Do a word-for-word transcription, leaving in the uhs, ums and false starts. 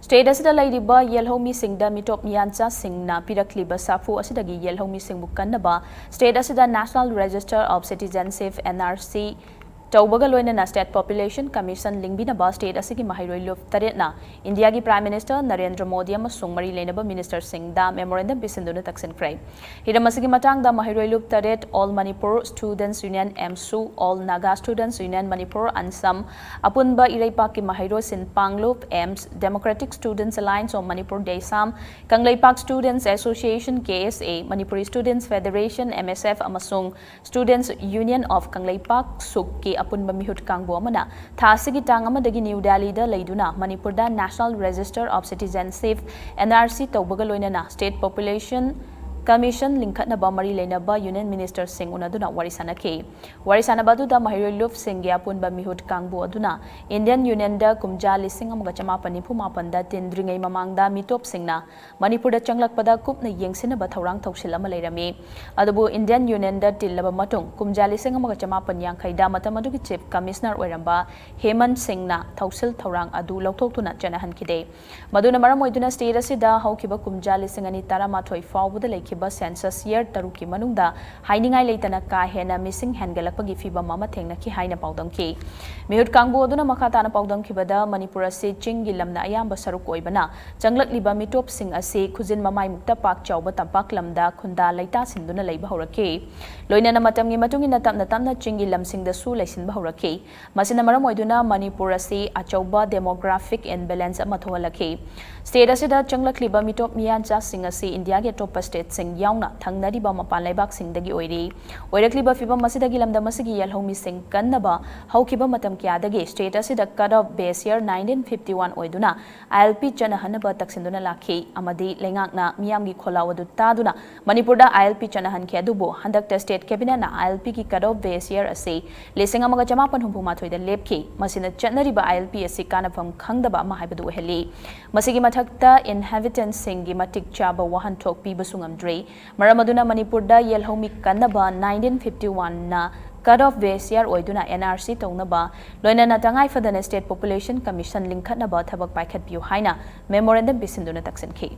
State ꯑꯁꯤꯗ ꯂꯩꯔꯤꯕ ꯌꯦꯜꯍꯧꯃꯤꯁꯤꯡꯗ ꯃꯤꯇꯣꯞ ꯃꯤꯌꯥꯟꯆꯥꯁꯤꯡꯅ ꯄꯤꯔꯛꯂꯤꯕ ꯁꯥꯐꯨ ꯑꯁꯤꯗꯒꯤ ꯌꯦꯜꯍꯧꯃꯤꯁꯤꯡꯕꯨ ꯀꯟꯅꯕ state ꯑꯁꯤꯗ National Register of Citizenship, N R C, ꯇꯧꯕꯒ ꯂꯣꯏꯅꯅ State Population Commission ꯂꯤꯡꯕꯤꯅꯕ state ꯑꯁꯤꯒꯤ ꯃꯍꯩꯔꯣꯏ ꯂꯨꯞ ꯇꯔꯦꯠꯅ ꯏꯟꯗꯤꯌꯥꯒꯤ Prime Minister ꯅꯔꯦꯟꯗ꯭ꯔ ꯃꯣꯗꯤ ꯑꯃꯁꯨꯡ ꯃꯔꯤ ꯂꯩꯅꯕ ministerꯁꯤꯡꯗ memorandum ꯄꯤꯁꯤꯟꯗꯨꯅ ꯇꯛꯁꯤꯟꯈ꯭ꯔꯦ꯫ ꯍꯤꯔꯝ ꯑꯁꯤꯒꯤ ꯃꯇꯥꯡꯗ ꯃꯍꯩꯔꯣꯏ ꯂꯨꯞ ꯇꯔꯦꯠ, All Manipur Students Union, AMSU, All Naga Students Union Manipur, ANSAM, ꯑꯄꯨꯟꯕ ꯏꯔꯩꯄꯥꯛꯀꯤ ꯃꯍꯩꯔꯣꯏꯁꯤꯡ ꯄꯥꯡꯂꯨꯞ, AMS, Democratic Students Alliance of Manipur, DESAM, Kangleipak Students Association, K S A, Manipuri Students Federation, M S F, ꯑꯃꯁꯨꯡ Students Union of ꯀꯪꯂꯩꯄꯥꯛ ꯁꯨꯛꯀꯤ ꯑꯄꯨꯟꯕ ꯃꯤꯍꯨꯠ ꯀꯥꯡꯕꯨ ꯑꯃꯅ ꯊꯥ ꯑꯁꯤꯒꯤ ꯇꯥꯡ ꯑꯃꯗꯒꯤ ꯅ꯭ꯌꯨ ꯗꯦꯜꯂꯤꯗ ꯂꯩꯗꯨꯅ ꯃꯅꯤꯄꯨꯔꯗ National Register of Citizenship, N R C, ꯇꯧꯕꯒ ꯂꯣꯏꯅꯅ State Population Commission ꯂꯤꯡꯈꯠꯅꯕ ꯃꯔꯤ ꯂꯩꯅꯕ Union ministerꯁꯤꯡ ꯎꯅꯗꯨꯅ ꯋꯥꯔꯤ ꯁꯥꯅꯈꯤ꯫ ꯋꯥꯔꯤ ꯁꯥꯅꯕ ꯑꯗꯨꯗ ꯃꯍꯩꯔꯣꯏ ꯂꯨꯞꯁꯤꯡꯒꯤ ꯑꯄꯨꯟꯕ ꯃꯤꯍꯨꯠ ꯀꯥꯡꯕꯨ ꯑꯗꯨꯅ Indian Unionꯗ ꯀꯨꯝꯖꯥ ꯂꯤꯁꯤꯡ ꯑꯃꯒ ꯆꯃꯥꯄꯟ ꯅꯤꯐꯨ ꯃꯥꯄꯟꯗ ꯇꯤꯟꯗ꯭ꯔꯤꯉꯩ ꯃꯃꯥꯡꯗ ꯃꯤꯇꯣꯞꯁꯤꯡꯅ ꯃꯅꯤꯄꯨꯔꯗ ꯆꯪꯂꯛꯄꯗ ꯀꯨꯞꯅ ꯌꯦꯡꯁꯤꯟꯅꯕ ꯊꯧꯔꯥꯡ ꯊꯧꯁꯤꯜ ꯑꯃ ꯂꯩꯔꯝꯃꯤ꯫ ꯑꯗꯨꯕꯨ Indian Unionꯗ ꯇꯤꯜꯂꯕ ꯃꯇꯨꯡ ꯀꯨꯝꯖꯥ ꯂꯤꯁꯤꯡ ꯑꯃꯒ ꯆꯃꯥꯄꯟ ꯌꯥꯡꯈꯩꯗ ꯃꯇꯝ ꯑꯗꯨꯒꯤ Chief Commissioner ꯑꯣꯏꯔꯝꯕ ꯍꯦꯃꯟ ꯁꯤꯡꯅ ꯊꯧꯁꯤꯜ ꯊꯧꯔꯥꯡ ꯑꯗꯨ ꯂꯧꯊꯣꯛꯇꯨꯅ ꯆꯠꯅꯍꯟꯈꯤꯗꯦ꯫ ꯃꯗꯨꯅ ꯃꯔꯝ ꯑꯣꯏꯗꯨꯅ state ꯑꯁꯤꯗ ꯍꯧꯈꯤꯕ ꯀꯨꯝꯖꯥ ꯂꯤꯁꯤꯡ ꯑꯅꯤ ꯇꯔꯥꯃꯥꯊꯣꯏ ꯐꯥꯎꯕꯗ ꯂꯩꯈꯤꯕ census year ꯇꯔꯨꯛꯀꯤ ꯃꯅꯨꯡꯗ ꯍꯥꯏꯅꯤꯡꯉꯥꯏ ꯂꯩꯇꯅ ꯀꯥ ꯍꯦꯟꯅ ꯃꯤꯁꯤꯡ ꯍꯦꯟꯒꯠꯂꯛꯄꯒꯤ ꯐꯤꯚꯝ ꯑꯃ ꯊꯦꯡꯅꯈꯤ ꯍꯥꯏꯅ ꯄꯥꯎꯗꯝꯈꯤ꯫ ꯃꯤꯍꯨꯠ ꯀꯥꯡꯕꯨ ꯑꯗꯨꯅ ꯃꯈꯥ ꯇꯥꯅ ꯄꯥꯎꯗꯝꯈꯤꯕꯗ, ꯃꯅꯤꯄꯨꯔ ꯑꯁꯤ ꯆꯤꯡꯒꯤ ꯂꯝꯅ ꯑꯌꯥꯝꯕ ꯁꯔꯨꯛ ꯑꯣꯏꯕꯅ, ꯆꯪꯂꯛꯂꯤꯕ ꯃꯤꯇꯣꯞꯁꯤꯡ ꯑꯁꯤ ꯈꯨꯖꯤꯟ ꯃꯃꯥꯏꯃꯨꯛꯇ ꯄꯥꯛ ꯆꯥꯎꯕ ꯇꯝꯄꯥꯛ ꯂꯝꯗ ꯈꯨꯟꯗꯥ ꯂꯩꯇꯥꯁꯤꯟꯗꯨꯅ ꯂꯩꯕ ꯍꯧꯔꯛꯈꯤ꯫ ꯂꯣꯏꯅꯅ ꯃꯇꯝꯒꯤ ꯃꯇꯨꯡ ꯏꯟꯅ ꯇꯞꯅ ꯇꯞꯅ ꯆꯤꯡꯒꯤ ꯂꯝꯁꯤꯡꯗꯁꯨ ꯂꯩꯁꯤꯟꯕ ꯍꯧꯔꯛꯈꯤ꯫ ꯃꯁꯤꯅ ꯃꯔꯝ ꯑꯣꯏꯗꯨꯅ ꯃꯅꯤꯄꯨꯔ ꯑꯁꯤ ꯑꯆꯧꯕ demographic imbalance ꯑꯃ ꯊꯣꯛꯍꯜꯂꯛꯈꯤ꯫ State ꯑꯁꯤꯗ ꯆꯪꯂꯛꯂꯤꯕ ꯃꯤꯇꯣꯞ ꯃꯤꯌꯥꯟꯆꯥꯁꯤꯡ ꯑꯁꯤ ꯏꯟꯗꯤꯌꯥꯒꯤ ꯑꯇꯣꯞꯄ stateꯁꯤꯡ ꯌꯥꯎꯅ ꯊꯪꯅꯔꯤꯕ ꯃꯄꯥꯟ ꯂꯩꯕꯥꯛꯁꯤꯡꯗꯒꯤ ꯑꯣꯏꯔꯤ꯫ ꯑꯣꯏꯔꯛꯂꯤꯕ ꯐꯤꯚꯝ ꯑꯁꯤꯗꯒꯤ ꯂꯝꯗꯝ ꯑꯁꯤꯒꯤ ꯌꯦꯜꯍꯧꯃꯤꯁꯤꯡ ꯀꯟꯅꯕ ꯍꯧꯈꯤꯕ ꯃꯇꯝ ꯀꯌꯥꯗꯒꯤ state ꯑꯁꯤꯗ cut off base year nineteen fifty one ꯑꯣꯏꯗꯨꯅ I L P ꯆꯠꯅꯍꯟꯅꯕ ꯇꯛꯁꯤꯟꯗꯨꯅ ꯂꯥꯛꯈꯤ ꯑꯃꯗꯤ ꯂꯩꯉꯥꯛꯅ ꯃꯤꯌꯥꯝꯒꯤ ꯈꯣꯜꯂꯥꯎ ꯑꯗꯨ ꯇꯥꯗꯨꯅ ꯃꯅꯤꯄꯨꯔꯗ I L P ꯆꯠꯅꯍꯟꯈꯤ꯫ ꯑꯗꯨꯕꯨ ꯍꯟꯗꯛꯇ state cabinetꯅ I L Pꯒꯤ cut off base year ꯑꯁꯤ ꯂꯤꯁꯤꯡ ꯑꯃꯒ ꯆꯃꯥꯄꯟ ꯍꯨꯝꯐꯨ ꯃꯥꯊꯣꯏꯗ ꯂꯦꯞꯈꯤ꯫ ꯃꯁꯤꯅ ꯆꯠꯅꯔꯤꯕ I L P ꯑꯁꯤ ꯀꯥꯟꯅꯐꯝ ꯈꯪꯗꯕ ꯑꯃ ꯍꯥꯏꯕꯗꯨ ꯑꯣꯏꯍꯜꯂꯤ꯫ ꯃꯁꯤꯒꯤ ꯃꯊꯛꯇ inhabitantꯁꯤꯡꯒꯤ ꯃꯇꯤꯛ ꯆꯥꯕ ꯋꯥꯍꯟꯊꯣꯛ ꯄꯤꯕꯁꯨ ꯉꯝꯗ꯭ꯔꯤ꯫ ꯃꯔꯝ ꯑꯗꯨꯅ ꯃꯅꯤꯄꯨꯔꯗ ꯌꯦꯜꯍꯧꯃꯤ ꯀꯟꯅꯕ nineteen fifty oneꯅ cut off base year ꯑꯣꯏꯗꯨꯅ N R C ꯇꯧꯅꯕ, ꯂꯣꯏꯅꯅ ꯇꯉꯥꯏ ꯐꯗꯅ State Population Commission ꯂꯤꯡꯈꯠꯅꯕ ꯊꯕꯛ ꯄꯥꯏꯈꯠꯄꯤꯌꯨ ꯍꯥꯏꯅ memorandum ꯄꯤꯁꯤꯟꯗꯨꯅ ꯇꯛꯁꯤꯟꯈꯤ꯫